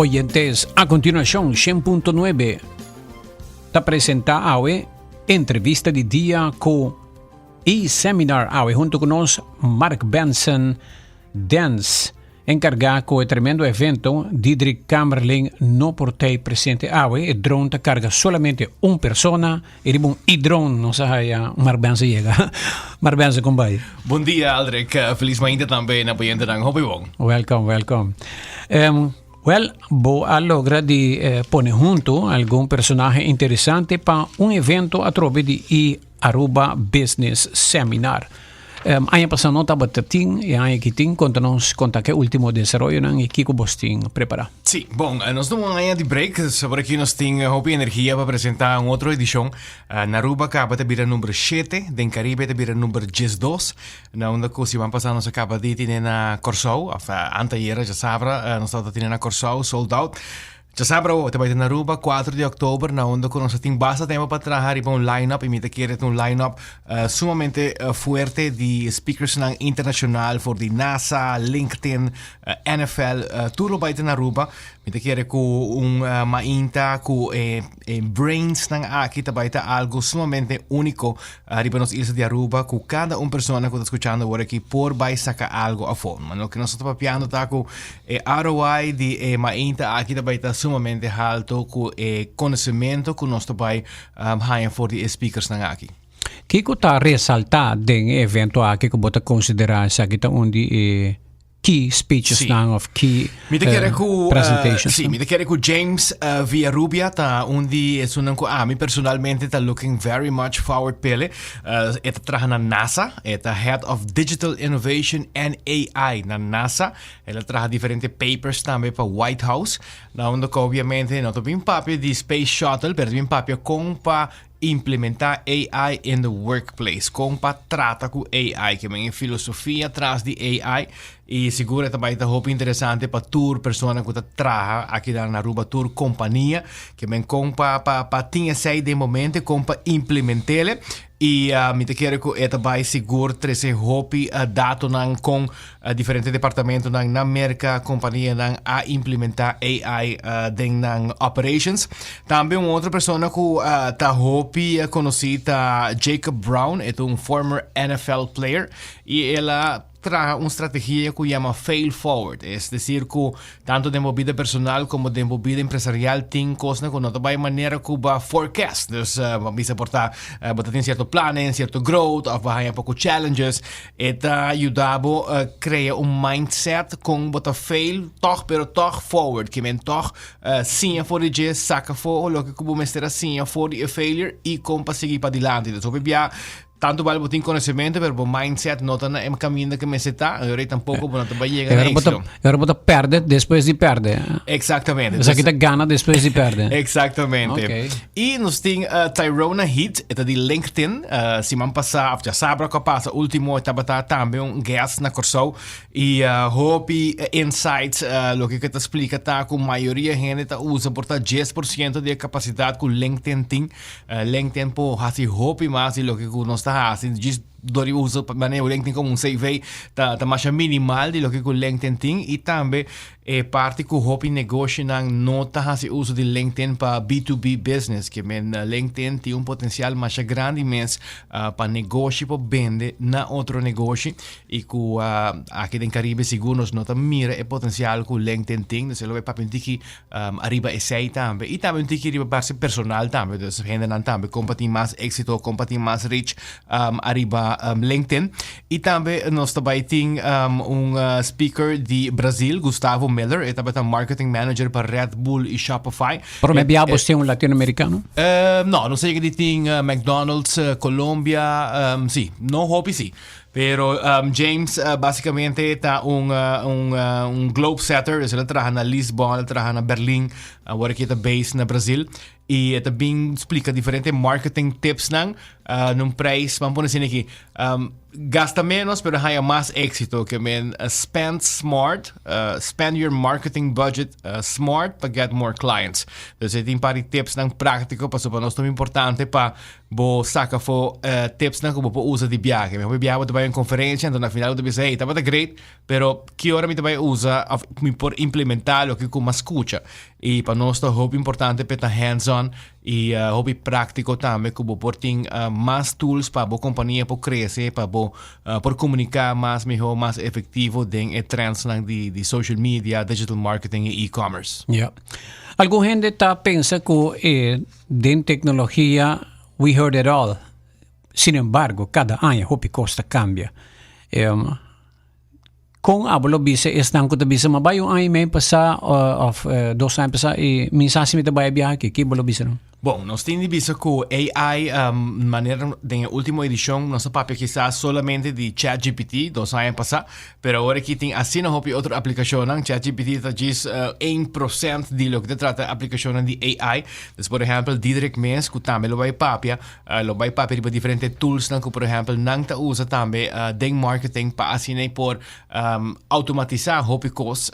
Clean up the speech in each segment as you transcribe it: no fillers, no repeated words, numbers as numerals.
Oyentes, a continuacion 100.9 ta presenta awe entrevista di dia cu e-seminar awe hunto cu nos Mark Benson Dance encarga cu e tremendo evento. Diedrich Kamerling no por tey presente awe. E drone ta carga solamente un persona y riba un e-drone nos a haya Mark Benson yega. Mark Benson, con bay? Bon dia, Aldrich. Feliz mainta tambe na oyentenan. Hopi bon. Welcome, welcome. Well, bo a logra di pone hunto algun personahe interesante pa un evento atrobe di e Aruba Business Seminar. Aña pasá no tabata tin, e aña aki tin. Konta nos konta ke último desaroyonan i kiko bos tin prepará. Sí, bon, nos tuma un aña di break, sobre aki nos tin hopi energia pa presentá un otro edishon. Na Aruba kaba ta bira number shete, den Caribe ta bira number diesdos, na unda ku siman pasá nos a kaba di tine na Kòrsou, òf anteayera djasabra nos tabata tine na Kòrsou, sold out. Djasabra awo ta bai ta na Aruba, kuater di òktober, na unda ku nos a tin basta tempu pa traha riba un line-up i mi ta kere ta un line-up sumamente fuerte di speakersnan internashonal for di NASA, LinkedIn, NFL, tur lo bai ta na Aruba. Mi ta kere ku un mainta ku e brainsnan aki ta bai ta algu sumamente úniko riba nos isla di Aruba ku kada un persona ku ta skuchando awor aki por bai saka algu afó. Ma loke nos ta papiando ta ku E ROI di e mainta aki ta bai ta sumamente halto ku e konosementu ku nos ta bai haña for di e speakersnan aki. Kiko ta resaltá den e evento aki ku bo ta konsiderá esaki ta un di e key speechesnan of key Mi ta kere ku presentations? Si, mi ta kere ku James Villarrubia ta un di esunnan ku ami personalmente ta looking very much forward p'ele. E ta traha na NASA, e ta Head of Digital Innovation and AI na NASA. El a traha diferente papers tambe pa White House, na unda ku obviamente no ta bin papia di Space Shuttle, pero ta bin papia kon pa implementa AI in the workplace, kon pa trata ku AI, ke men e filosofia tras di AI, i sigur e ta bai ta hopi interesante pa tur persona ku ta traha aki na Aruba, tur kompania, ke men kon pa pa pa tin esei den momento, kon pa implementele. I mi ta kere ku e ta bai sigur trese hopi datonan kon diferente departamentonan na Merka, kompanianan a implementá AI den nan operations. Tambe un otro persona ku ta hopi konosí ta Jacob Brown, e ta un former NFL player i el a traha un strategia ku yama fail forward, es desir ku tantu den bo bida personal komo den bo bida empresarial tin kosnan ku no ta bai manera ku bo a forecast. Dus bo bisa por ta bo ta tin sierto planen, sierto growth òf bo a haña poko challenges. E ta yuda bo krea un mindset kon bo ta fail tòg pero tòg forward, ke men tòg siña for di dje, saka afó loke ku bo mester a siña for di e failure i kon pa sigui padilanti. Dus hopi bia Tanto bal bo tin conocimento, pero bo mindset no ta na e caminda que mester ta, e ora tampoco bo no ta bay yega na éxito. E ora bo ta perde despues di perde. Exactamente. Esaki ta gana despues di perde. Exactamente. Okay. Y nos tin Tyrona Heath, e ta di LinkedIn. Siman pasa, of djasabra cu a pasa, ultimo e tabata tambe un guest na Corsou. Y hopi insights, loke cu e ta splica ta cu mayoria hende ta usa por ta 10% di e capacidad cu LinkedIn tin. LinkedIn por hasi hopi mas di loke ku nos ta hasi. Djis dor di usa manera LinkedIn komo un CV ta ta masha minimal di loke ku LinkedIn tin i tambe e parti ku hopi negoshinan no ta hasi uso di LinkedIn pa B2B business. Ke men LinkedIn tin un potensial masha grandi mes pa negoshi por bende na otro negoshi i ku aki den Karibe sigur nos no ta mira e potensial ku LinkedIn tin. Dus e lo bai papia un tiki Ariba esei tambe. I tambe un tiki riba base personal tambe. Dus hendenan tambe kon pa tin mas éxito, kon pa tin mas reach ariba LinkedIn. I tambe nos ta bai tin un speaker di Brazil, Gustavo Miller. E tabata marketing manager pa Red Bull i Shopify. Prome bia bo tin un latinoamericano? No, nos a yega di tin McDonald's, Colombia, si. No hopi si. Pero James basicamente ta un, un, un globe setter, dus el a traha na Lisbon, el a traha na Berlin, awor aki e ta based na Brazil. Y e ta bin splica diferente marketing tips nan, uh, nun prijs, van pone asina aki, um, Gasta menos pero haya mas éxito. Ke men spend smart, spend your marketing budget smart pa get more clients. Dus e tin par di tipsnan práktiko pasobra pa nos ta importante pa bo saka afó tipsnan ku bo por usa di biahe. Mi hopi biaha bo ta bai un konferensia anto na final bo ta bisa hey tabata great pero ki ora mi ta bai usa òf mi por implementá loke ku mi a skucha. I pa nos ta hopi importante pa e ta hands on I hopi práktiko tambe ku bo por tin mas tools pa bo kompania por krese, pa bo por komuniká mas mihó, mas efektivo den e trendsnan di di social media, digital marketing i e-commerce. Ja. Algun hende ta pensa ku e den teknologia we heard it all. Sin embargo, kada aña hopi kos ta kambia. Kon abo lo bisa esnan ku ta bisa ma bai un aña i mei pasá òf dos aña pasá i mi sa si mi ta bai a biaha aki, ki bo lo bisa nan? Bon, nos tin di bisa ku AI manera den e último edishon nos a papia kisas solamente di ChatGPT dos aña pasá, pero awor aki tin asina hopi otro aplikashonnan. ChatGPT ta djis ein prosènt di loke ta trata aplikashonnan di AI. Dus por ehèmpel Diederik mes ku tambe lo bai papia Lo bai papia riba diferente toolsnan ku por ehèmpel nan ta usa tambe den marketing pa asina e por automatisá hopi kos,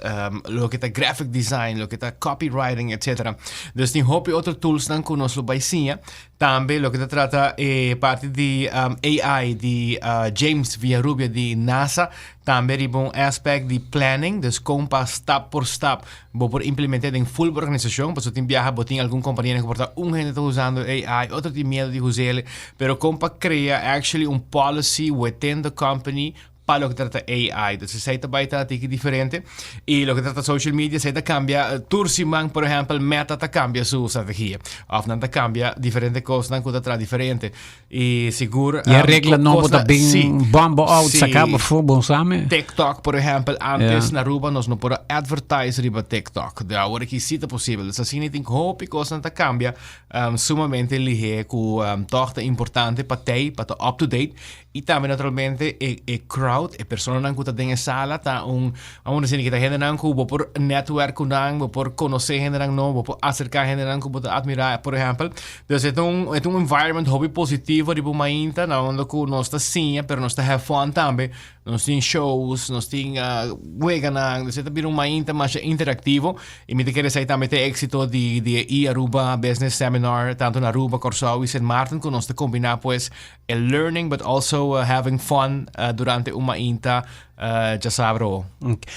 loke ta graphic design, loke ta copywriting, etcetera. Dus tin hopi otro toolsnan ku nos lo bai siña. Tambe loke ta trata e parti di AI di James Villarrubia di NASA, Tambe riba un aspect di planning, dus kon pa stap por stap bo por implement'é den full bo organisashon, pasobra tin biaha bo tin algun kompanianan ku por ta un hende ta usando AI, otro tin miedu di us'el, pero kon pa krea actually un policy within the company pa loke ta trata AI. Dus esei ta bai ta tiki diferente. I loke ta trata social media, esei ta kambia tur siman, por ehèmpel Meta ta kambia su strategia òf nan ta kambia diferente kosnan ku ta traha diferente. I sigur E regla nobo ta bin bombo out, saca bo for bon same. TikTok, por ehempel, antes na Aruba nos no por a advertise riba TikTok. De awor aki sí ta posibel. Dus asina tin hopi cosnan ta cambia um, sumamente lihé cu um, toch ta importante pa tei, pa ta up to date. I tambe naturalmente e, e crowd, e personanan cu ta den e sala ta un, vamos a decir, ki ta hendenan cu bo por netwerk cu nan, bo por conoce hendenan nobo, bo por acerca hendenan cu bo ta admira, por ehempel. Dus e ta un, e ta un environment hopi positivo riba un mainta, na unda ku nos ta siña, pero nos ta have fun tambe. Nos tin shows, nos tin uh, weganan, dus e ta bira un mainta masha interactivo. I mi ta kere esei tambe ta e éxito di, di e e-Aruba Business Seminar, tanto na Aruba, Kòrsou i Sint Maarten, ku nos ta kombiná pues e learning, but also uh, having fun uh, durante un mainta uh, djasabra. Okay.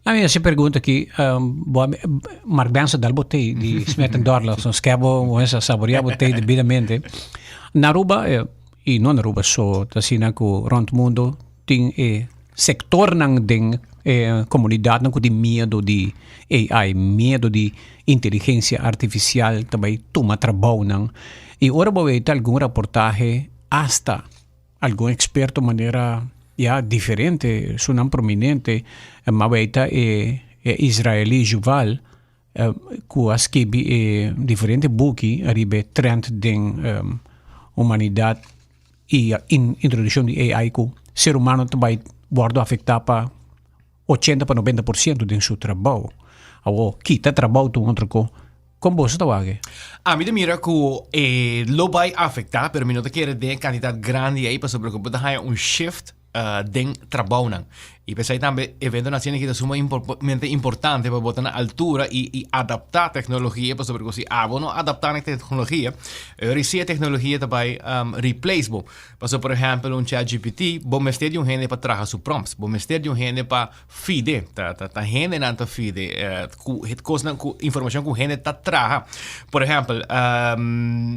A mi hasi pregunta aki, um, bo, Mark Benson dal botei di Smith and Dorla, so skebo esa saborea botei debidamente. Na Aruba, eh, y no na Aruba so, ta asina ku rond mundo tin e sectornan den eh, comunidadnan ku tin miedo di AI, miedo di inteligencia artificial ta bai tuma trabounan. Y ora bo weta algun raportahe hasta Algun eksperto manera ya diferente, sunan prominente, m'a weita e e israelí Yuval ku a skibi e diferente buki ariba e trend den humanidat i introdukshon di AI ku ser humano ta bai wòrdu afektá pa ochenta pa nobenta por siento den su trabou. Awor kita trabou ta un otro ko. Kon boso ta wak e? Ami ta mira ku e lo bai afektá, pero mi no ta kere den e kantidat grandi ei pasobra ku bo ta haña un shift den trabounan. I p'esei tambe eventonan asina aki ta sumamente importante pa bo ta na altura i i adaptá teknologia pasobra ku si abo no adaptá na e teknologia, e ora si e teknologia ta bai replace bo. Pasobra por ehèmpel un ChatGPT bo mester di un hende pa traha su prompts, bo mester di un hende pa Fide, ta ta ta hendenan ta fide ku het kosnan ku informashon ku hende ta traha. Por ehèmpel,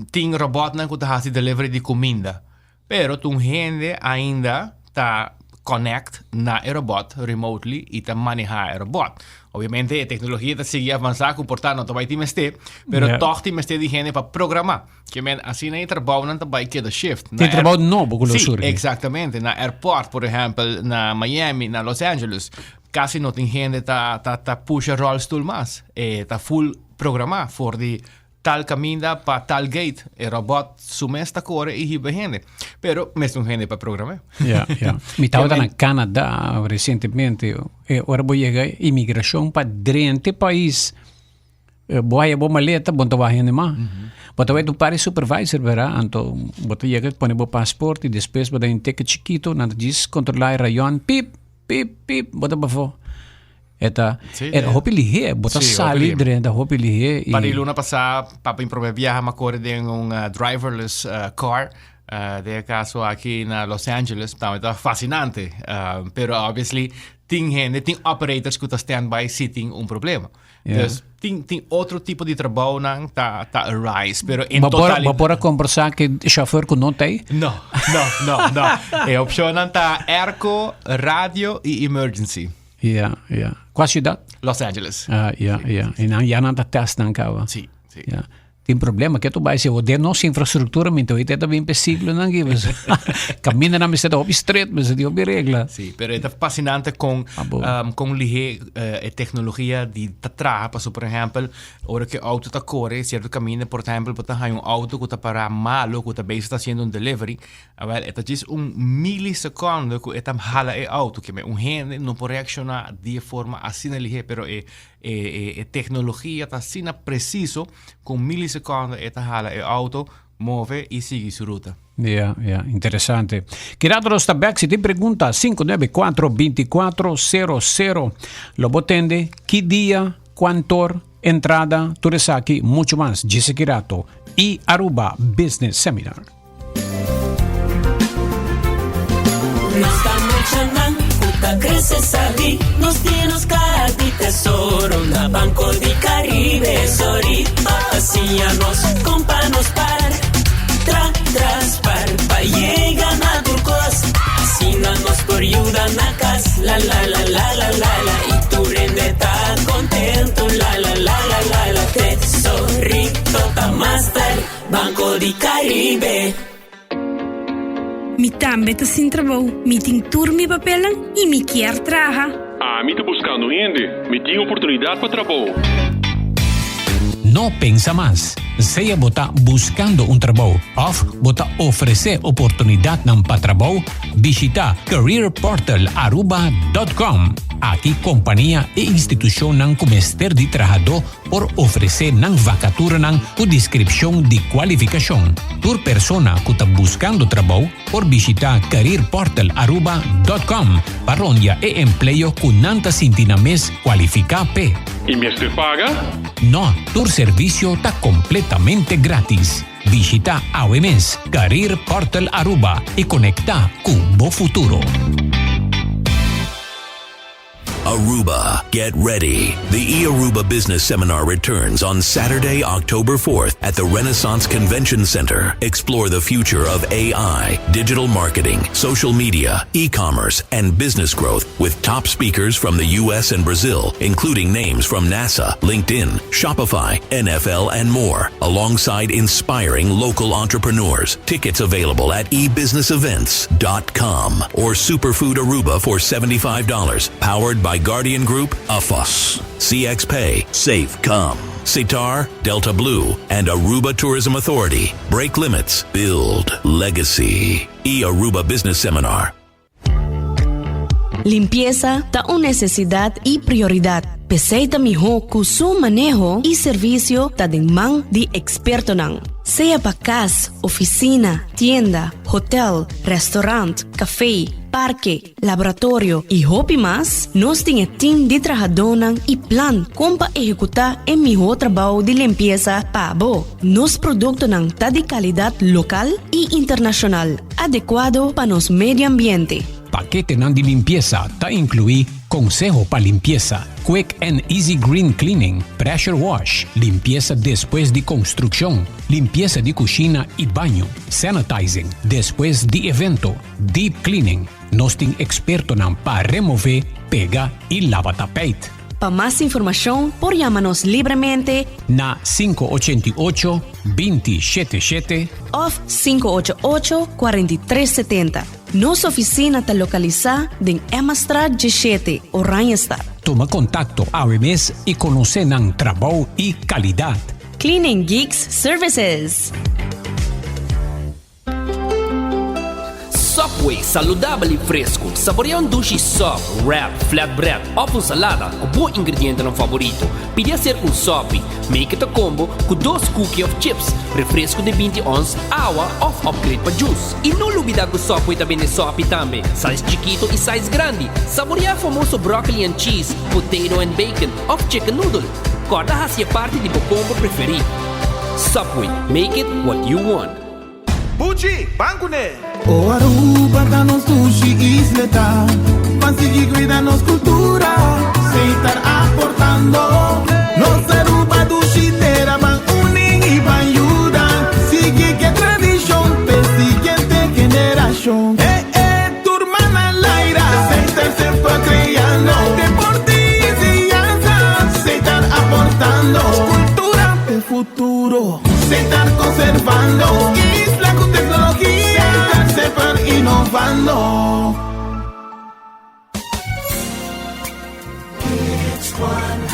tin robòtnan ku ta hasi delivery di kuminda, pero ta un hende ainda ta connect na e robòt remotely i ta manehá e robòt. Obviamente e teknologia ta sigui avansá ku por ta no ta bai tin mester, pero tòg tin mester di hende pa programá. Ke men asina e trabounan ta bai keda shift. Tin trabou nobo ku lo surgi. Sí, exactamente. Na airport, por ehempel, na Miami, na Los Angeles, casi no tin hende ta, ta, ta pusha rolstoel mas. E ta full programá for di tal caminda pa tal gate. E robot su mes ta kore i hiba hende. Pero mester un hende pa program'é. Ja, ja. Mi tabata na Canada recientemente. E ora bo yega imigracion pa drenta e pais. Bo haya bo maleta, bo no ta wak hende mas. Bo ta wak un par di supervisor bera, anto bo ta yega pone bo paspoort y despues bo ta un ticket chikito, nan ta djis controla e rayon, pip, pip, pip, bo ta pafó. E ta, Sí, e hopi lihé, bo ta Sí, hopi sali lihé. drenta hopi lihé. Y, Pa di luna pasá, pa mi promé biaha m'a kore den un eh, driverless eh, car. eh, den e kaso aki na Los Angeles. Tambe ta fascinante. Eh, pero obviously tin hende, tin operators ku ta standby si tin un problema. Ja. Dus tin, tin otro tipo di trabounan ta, ta arise, pero in Bo por, totalidad... bo por a conversa cu chauffeur cu no ta ey? No, no, no, no. E opcionnan ta airco, radio y emergency. Ja, ja. Cua ciudad? Los Angeles. Ah, ja, ja. Y nan, ya nan ta test nan caba. Sí, sí. Ja. Tin problema ke tu bai si den nos infrastruktura mi ta ta bin pe siglonan aki pues kamindanan mester ta hopi stret mester tin hopi regla. Sí, pero e ta fascinante con um, con lihé uh, e tecnologia di ta traha paso por ehempel ora ke auto ta core cierto caminda por ehempel bo ta haña un auto ku ta para malo ku ta bezig ta haciendo un delivery awel e ta djis un milisecondo ku e ta hala e auto ke un hende no por reacciona di e forma asina lihé pero e E, e tecnologia ta asina preciso cu un miliseconde e ta hala e auto, move y sigui su ruta. Ja, ja, interesante. Gerardo nos ta back. Si tin pregunta, 594-2400. Lo bo tende ki dia, cuantor, entrada, tur esaki, mucho mas. Djise Kirato y Aruba Business Seminar. Nos ta muchanan ku ta krese sabí, nos tin nos kaha di tesoro na Banco di Caribe. Sorry pa siña nos kon pa nos par, tra tras par pa yega na tur kos. Asina nos por yuda na kas, la la la la la la la i tur hende ta kontento, la la la la la la. Tesorito ta master. Banco di Caribe. Mi tambe ta sin trabou, mi tin tur mi papelnan y mi kier traha. Ami ta buscando hende, mi tin oportunidad pa trabou. No pensa mas. Sea bo ta buscando un trabou of bo ta ofrece oportunidadnan pa trabou, bishita careerportalaruba.com. Aki compania y institucionnan cu mester di trahadó por ofresé nan vakaturanan ku deskripshon di kualifikashon. Tur persona ku ta buskando trabou por bishitá careerportalaruba.com pa rondia e empleo ku nan ta sinti nan mes kualifiká p'e. I mester paga? No, tur servisio ta kompletamente grátis. Bishitá awe mes Career Portal Aruba i konektá ku bo futuro. Aruba, get ready. The eAruba Business Seminar returns on Saturday, October 4th at the Renaissance Convention Center. Explore the future of AI, digital marketing, social media, e-commerce, and business growth with top speakers from the US and Brazil, including names from NASA, LinkedIn, Shopify, NFL, and more, alongside inspiring local entrepreneurs. Tickets available at ebusinessevents.com or Superfood Aruba for $75. Powered by Guardian Group, AFOS, CX Pay, SafeCom, Sitar, Delta Blue, and Aruba Tourism Authority. Break limits, build legacy. E Aruba Business Seminar. Limpiesa ta un necesidad y prioridad. P'esey ta miho cu su maneho y servicio ta den man di expertonan. Sea pa cas, oficina, tienda, hotel, restaurant, café, parke, laboratorio y hopi mas, nos tin e team di trahadonan y plan con pa ehecuta e miho trabao di limpiesa pa bo. Nos productonan ta di calidad local y internacional, adecuado pa nos medio ambiente. Paketenan di limpiesa ta inclui conseho pa limpiesa, quick and easy green cleaning, pressure wash, limpiesa despues di construccion, limpiesa di cushina y baño, sanitizing despues di evento, deep cleaning. Nos tin expertonan pa remove, pega y laba tapijt. Pa mas informacion por yama nos libremente na 588 20 shete of 588 43 70. Nos oficina ta localisa den Emmastraat 17, Oranjestad. Tuma contacto awe mes y conoce nan trabou y calidad. Cleaning Geeks Services. Subway, saludabel y fresco. Saborea un dushi sub, wrap, flatbread of un salada cu bo ingredientenan favorito. Pidi hacer un sopi. Make it a combo cu dos cookie of chips, refresco di binti ons, awa of upgrade pa juice. Y no lubida cu Subway ta bende sopi tambe, size chikito y size grandi. Saborea famoso broccoli and cheese, potato and bacon of chicken noodle. Corda haci e parti di bo combo preferi. Subway, make it what you want. Buchi, ban kuné! O Aruba ta nos dushi isleta, Ban sigui cuida nos cultura, Setar aportando. Nos Aruba dushi tera, Ban uni y ban yuda, Sigui cu e tradicion, p'e siguiente generacion. Eh eh, tur man na laira, Setar semper creando. Deporte y enseñanza, Setar aportando. Cultura p'e futuro. Setar conservando. Isla cu tecnologia. Setar semper innovando. Hits 100.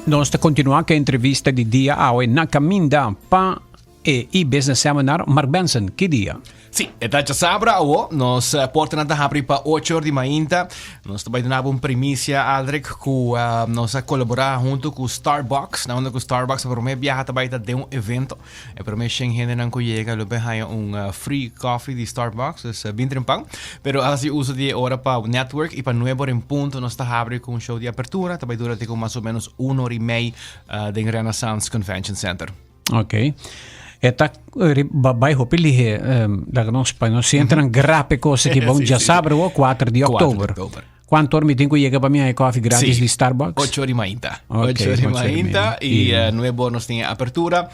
Nos ta continua cu e entrevista di dia awe na caminda pa e e-business seminar Mark Benson. Ki dia? Sí, e ta djasabra awo. Nos portanan ta habri pa ocho or di mainta. Nos ta bai duna bo un primisia, Aldrich, ku nos a kolaborá huntu ku Starbucks. Na unda ku Starbucks e promé biaha ta bai ta den un evento. E promé shen hendenan ku yega lo bai haña un free coffee di Starbucks. Dus bin trempan. Pero hasi uso di e ora pa network i pa nuebe or en punto nos ta habri ku un show di apertura. Ta bai dura te ku mas o menos un or i mei den Renaissance Convention Center. Ok. E ta bai hopi lihe, laga nos pa nos siente nan grape cosa ki bon djasabra o 4 di oktober. Cuanto or mi tin ku yega pa mi haña koffie gratis di Starbucks? Ocho ori mainta. Ocho ori mainta i nuebe or nos tin e apertura.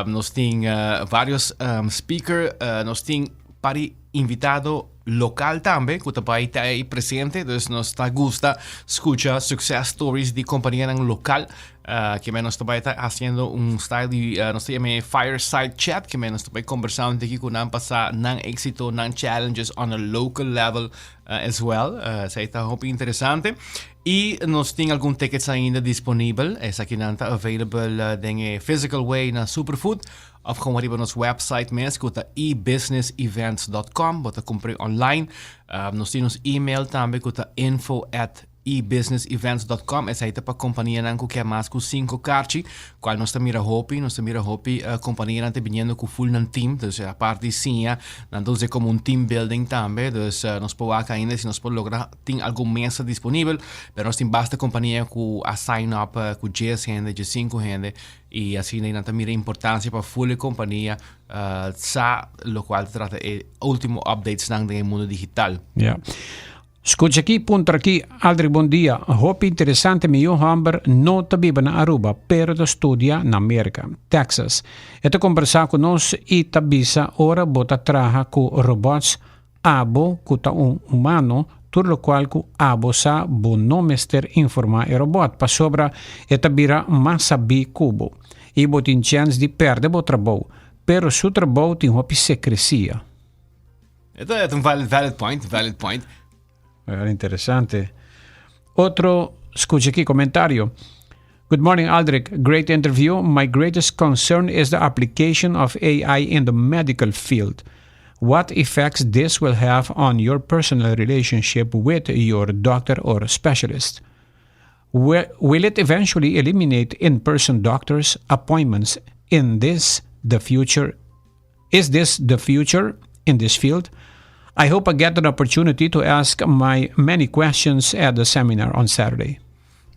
Nos tin varios speaker, nos tin pari invitado local tambe cu ta bay ta ey presente, dus nos ta gusta scucha success stories di companianan local, uh, que men nos ta bay ta haciendo un style di, uh, nos ta yama fireside chat, que men nos ta bay conversando aki cu nan pasa nan éxito, nan challenges on a local level uh, as well. Uh, esey ta hopi interesante. Y nos tin algun tickets ainda disponibel, esakinan ta available uh, den e physical way na Superfood. Of gewoon riba nos website mes ku ta ebusinessevents.com. Bo ta kumpra online. Uh, nos tin nos email tambe ku ta info at ebusinessevents.com. Esei ta pa kompanianan ku ke mas ku 5 karchi, kual nos ta mira hopi, nos ta mira hopi uh, kompanianan ta biniendo ku full nan team. Dus apart di siña, nan ta usa komo un team building tambe. Dus uh, nos por wak ainda si nos por logra tin algun mesa disponibel, pero nos tin basta kompania ku a sign up uh, ku 10 hende, 15 hende. I asina nan ta mira importancia pa full e compania sa locual ta trata e ultimo updatesnan den e mundo digital. Ja. Scucha aki, puntra aki, Aldrich bon dia. Hopi interesante mi yu homber no ta biba na Aruba pero ta studia na Merca, Texas. E ta combersa cu nos y ta bisa ora bo ta traha cu robots Abo ku ta un humano, tur lokual ku abo sa bo no mester informá e robòt pasobra e ta bira mas sabí ku bo i bo tin chèns di pèrdè bo trabou, pero su trabou tin hopi sekresia. E ta un valid, valid point, valid point. Very interesante. Otro, scucha aki comentario. Good morning Aldrich, great interview. My greatest concern is the application of AI in the medical field. What effects this will have on your personal relationship with your doctor or specialist? Will it eventually eliminate in-person doctor's appointments in this the future? Is this the future in this field? I hope I get an opportunity to ask my many questions at the seminar on Saturday.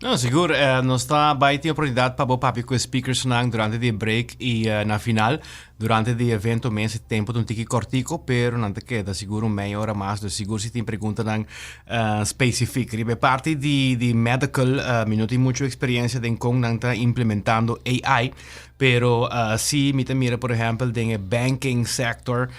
No, sigur, eh, nos ta bai tin oportunidad pa bo papia cu e speakersnan durante di e break y eh, na final, durante di evento mes, e tempo ta un tiki cortico, pero nan ta keda sigur un meia ora mas, dus sigur si tin preguntanan eh, specific. Riba e parti di, di medical, eh, mi no tin mucho experiencia den con nan ta implementando AI, Pero si mi ta mira por ehempel den e banking sector,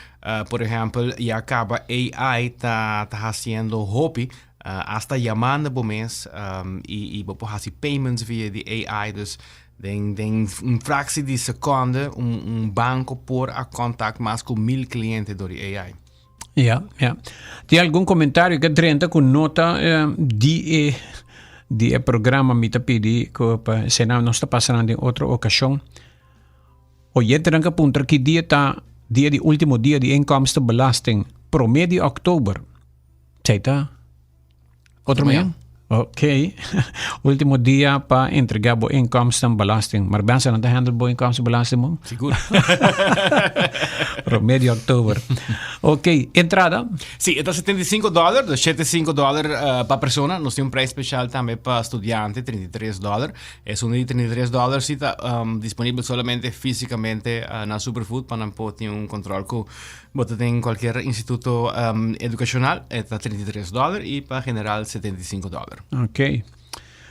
por ehempel ya caba AI ta ta haciendo hopi. Hasta yamando bo mes um, y, y bo por haci payments via di AI. Dus den, den un fractie di seconde un, un banco por a contact mas cu 1000 cliente door di AI. Ja, ja. Tin algun comentario cu drenta cu nota eh, di e di e programa mi ta pidi cu pa sena nos ta pasa nan den otro ocasion. Oyentenan ka puntra ki dia ta dia di ultimo dia di inkomstenbelasting prome di oktober. Esei ta otro mañan? Ok. Ultimo dia pa entrega bo inkomstenbelasting. Maar Benson nan ta handle bo inkomstenbelasting mo? Sigur. Prome di oktober. Ok, entrada? Sí, e ta 75 dollar, dus 75 dollar uh, pa persona. Nos tin un prijs special tambe pa studiante, 33 dollar. Esun di 33 dollar sí ta um, disponibel solamente físicamente uh, na Superfood pa nan por tin un control ku Bo ta den cualkier instituto um, educacional, e ta 33 dollar y pa general 75 dollar. Ok.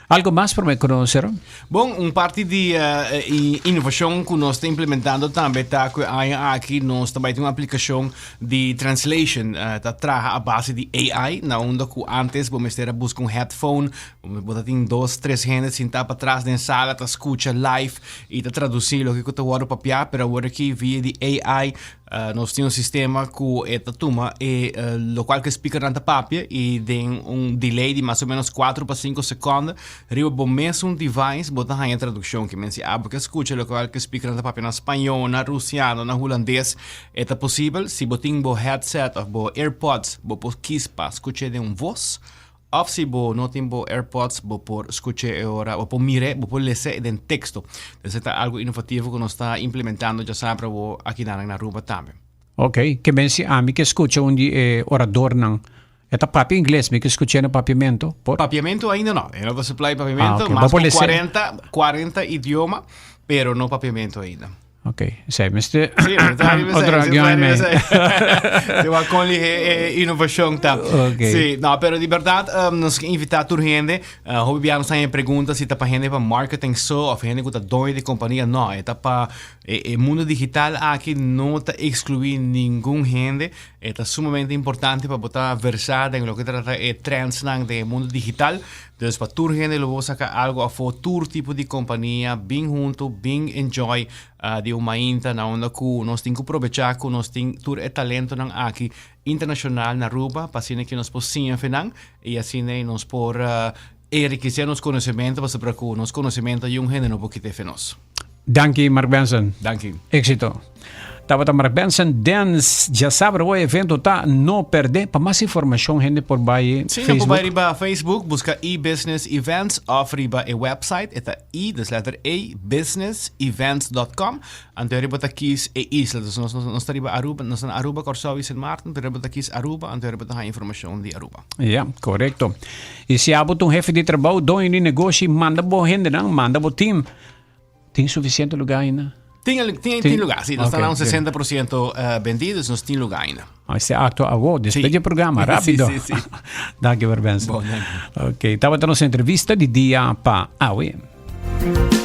Algo mas pa mi conocer? Bon, un parti di uh, innovacion cu nos ta implementando tambe ta cu aña aki nos ta bay un aplicacion di translation uh, ta traha a base di AI, na unda cu antes bo mester a busca un headphone, bo ta tin dos, tres hende sinta pa tras den sala ta scucha live y ta traduci loke cu ta wordo papia, pero awor aki via di AI Nos tin un sistema ku e ta tuma e lokual ku e speakernan ta papia i den un delay di mas o menos kuatro pa sinku sekònde riba bo mesun device bo ta haña tradukshon. Ke men si abo ke skucha lokual ku e speakernan ta papia na spañó, na rusiano, na hulandes e ta posibel. Si bo tin bo headset òf bo airpods bo por kis pa skuch'é den un vos Of si bo no tin bo AirPods, bo por skuch'é e ora, bo por mir'é, bo por les'é den teksto. Esei ta algu inovativo ku nos ta implementando djasabra awor akinan na Aruba tambe. Ok, ke men si ami ke skucha un di e oradornan, e ta papia ingles, mi ke skuch'é na papiamento, por? Papiamento ainda no, e no ta supply papiamento, ah, okay. mas ku 40, 40 idioma, pero no papiamento ainda. Ok, esei mester Sí, otro avion en mee. Se va con eh, innovacion ta. Ok. Sí, no, pero di verdad um, nos ke invita tur hende. Uh, hopi bia nos haña pregunta si ta pa hende pa marketing so of hende ku ta doño di kompania. No, e ta pa e, e mundo digital aki no ta exclui ningun hende. E ta sumamente importante pa bo ta versa den loke trata e trendsnan den e mundo digital. Dus pa tur hende lo bo saca algo afo, tur tipo di compania, bin hunto, bin enjoy uh, di un mainta na unda cu nos tin cu probecha cu nos tin tur e talentonan aki internacional na Aruba, pa asina que nos por siña fenan y asina nos por uh, enriquecer nos conocimiento, pasobra cu nos conocimiento yung hende no por quite fe nos. Danki Mark Benson. Danki. Éxito. Tabata Mark Benson Dance. Djasabra o evento ta no perde. Pa mas informacion hende por bai Sí, Facebook. por bai riba Facebook, busca e-business events of riba e website, e ta e, dus letter E, businessevents.com. Anto riba ta kies e isla. Dus nos, nos, nos ta riba Aruba, nos ta na Aruba, Kòrsou i Sint Maarten, pero riba ta kies Aruba, anto riba ta haña informacion di Aruba. Ja, correcto. Y si abo ta un hefe di trabou, doño di negoshi, manda bo hendenan, manda bo team. Tin suficiente lugar ainda? Tin, tin, tin lugar, sí. Nos ta na un 60% eh, bendí, dus nos tin lugar ainda. Ah, Este acto awo, después di programa, rápido. Sí, sí, sí. Dank je, Benson. Bon, dank Ok, tabata nos entrevista di dia pa awe.